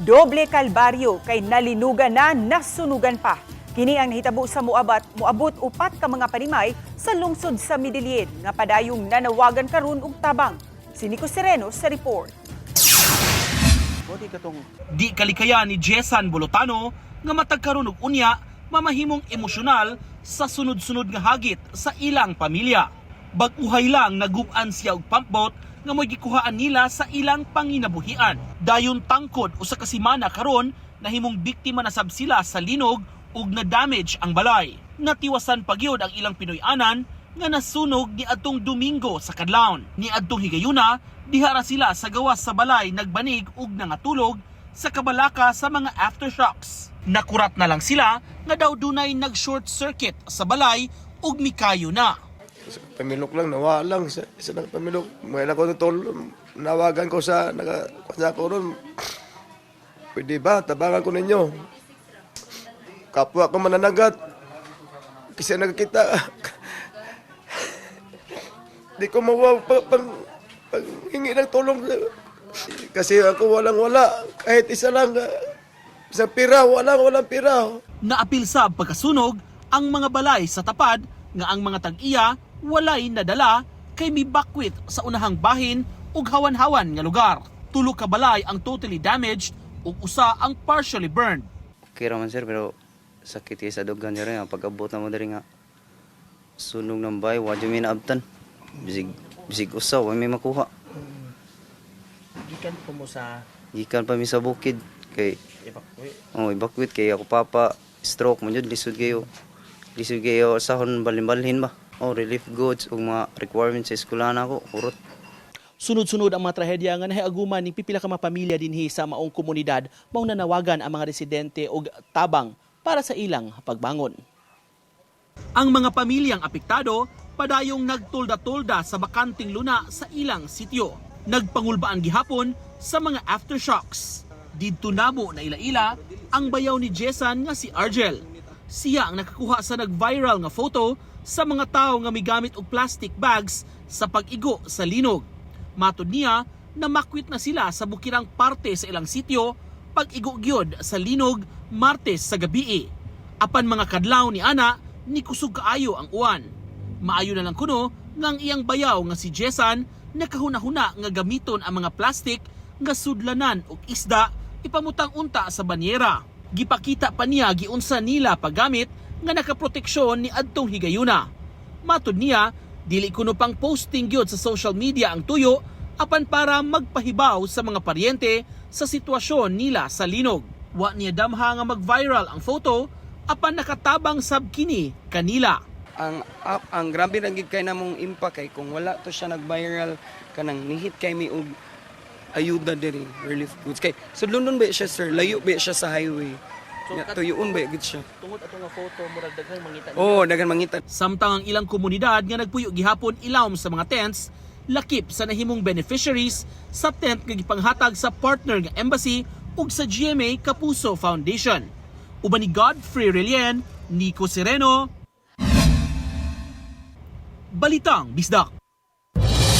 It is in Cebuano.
Doble kalbaryo kay nalinugan na, nasunugan pa. Kini ang nahitabo sa muabot upat ka mga panimay sa lungsod sa Medellin nga padayong nanawagan karon og tabang. Si Nico Sereno sa report. Di kalikaya ni Jesan Bolotano nga matag karon og unya mamahimong emosyonal sa sunod-sunod nga hagit sa ilang pamilya. Bag-uhay lang naguban siya og pumpboat nga mo'y gikuhaan nila sa ilang panginabuhian. Dayon tangkod usa ka semana karon, nahimong biktima na sab sila sa linog ug na-damage ang balay. Natiwasan pa gyud ang ilang Pinoy-anan nga nasunog ni adtong Domingo sa kadlawon. Ni adtong higayuna, diha ra sila sa gawas sa balay nagbanig ug nangatulog sa kabalaka sa mga aftershocks. Nakurat na lang sila nga daw dunay nag-short circuit sa balay ug mikayo na. Pamilok lang, nawa lang. Sa, isa lang pamilok. Mga ilang ko tol, nawagan ko sa, naka, sa ako ron. Pwede ba? Tabangan ko ninyo. Kapwa ko mananagat. Kasi nagkita. Di ko mawa pag, pag hingi ng tulong. Kasi ako walang wala. Kahit isa lang. Sa pira, walang pira. Naapil sa pagkasunog ang mga balay sa tapad nga ang mga tag-iya walay nadala kay mibakwit sa unahang bahin ug hawan-hawan nga lugar. Tulo ka balay ang totally damaged ug usa ang partially burned. Okay ra man, sir, pero sakit kay sa dughan, sir, nga pag-abot na mo diri nga sunog ng bahay, wa jud mi naabtan. Bisig usa wa mi makuha. Gikan po mo sa Gikan pa mi sa bukid kay evacuate. Oh, evacuate kay ako papa stroke man jud, lisod kayo. Lisod kayo sahon balin-balhin ba. Oh, relief goods ug mga requirements sa eskwelahan ako, hurot. Sunod-sunod ang mga trahedya nga nahiaguman ning pipila ka mga pamilya dinhi sa maong komunidad, mao nanawagan ang mga residente og tabang para sa ilang pagbangon. Ang mga pamilyang apektado padayong nagtulda-tulda sa bakanting luna sa ilang sityo. Nagpangulbaan gihapon sa mga aftershocks. Didto namo na ila-ila ang bayaw ni Jesan nga si Argel. Siya ang nakakuha sa nag-viral nga photo sa mga tao nga migamit og plastic bags sa pag-igo sa linog. Matod niya, namakwit na sila sa bukirang parte sa ilang sityo pag-igo gyud sa linog Martes sa gabi. Apan mga kadlaw ni ana, ni kusog kaayo ang uwan. Maayo na lang kuno nga ang iyang bayaw nga si Jesan nakahuna-huna nga gamiton ang mga plastic nga sudlanan og isda ipamutang unta sa banyera. Gipakita pa niya giunsa nila paggamit nga nakaproteksyon ni adtong higayuna. Matod niya, dili kuno pang posting gyud sa social media ang tuyo apan para magpahibaw sa mga paryente sa sitwasyon nila sa linog. Wa niya damha nga mag-viral ang photo apan nakatabang sab kini kanila. Ang grabe ra gid kay namong impact kay kung wala to siya nag-viral, kanang nihit kay mi og ayuda diri, relief goods, kay sudlon ba siya, sir, layo ba siya sa highway. So, Nya, tuyoon ba gid siya. Tungod ato nga photo, murag daghang mangita. Oh, daghan mangita. Samtang ang ilang komunidad nga nagpuyo gihapon ilawom sa mga tents, lakip sa nahimong beneficiaries sa tent nga gipanghatag sa partner nga embassy ug sa GMA Kapuso Foundation. Uban ni Godfrey Relien, Nico Sereno, Balitang Bisdak.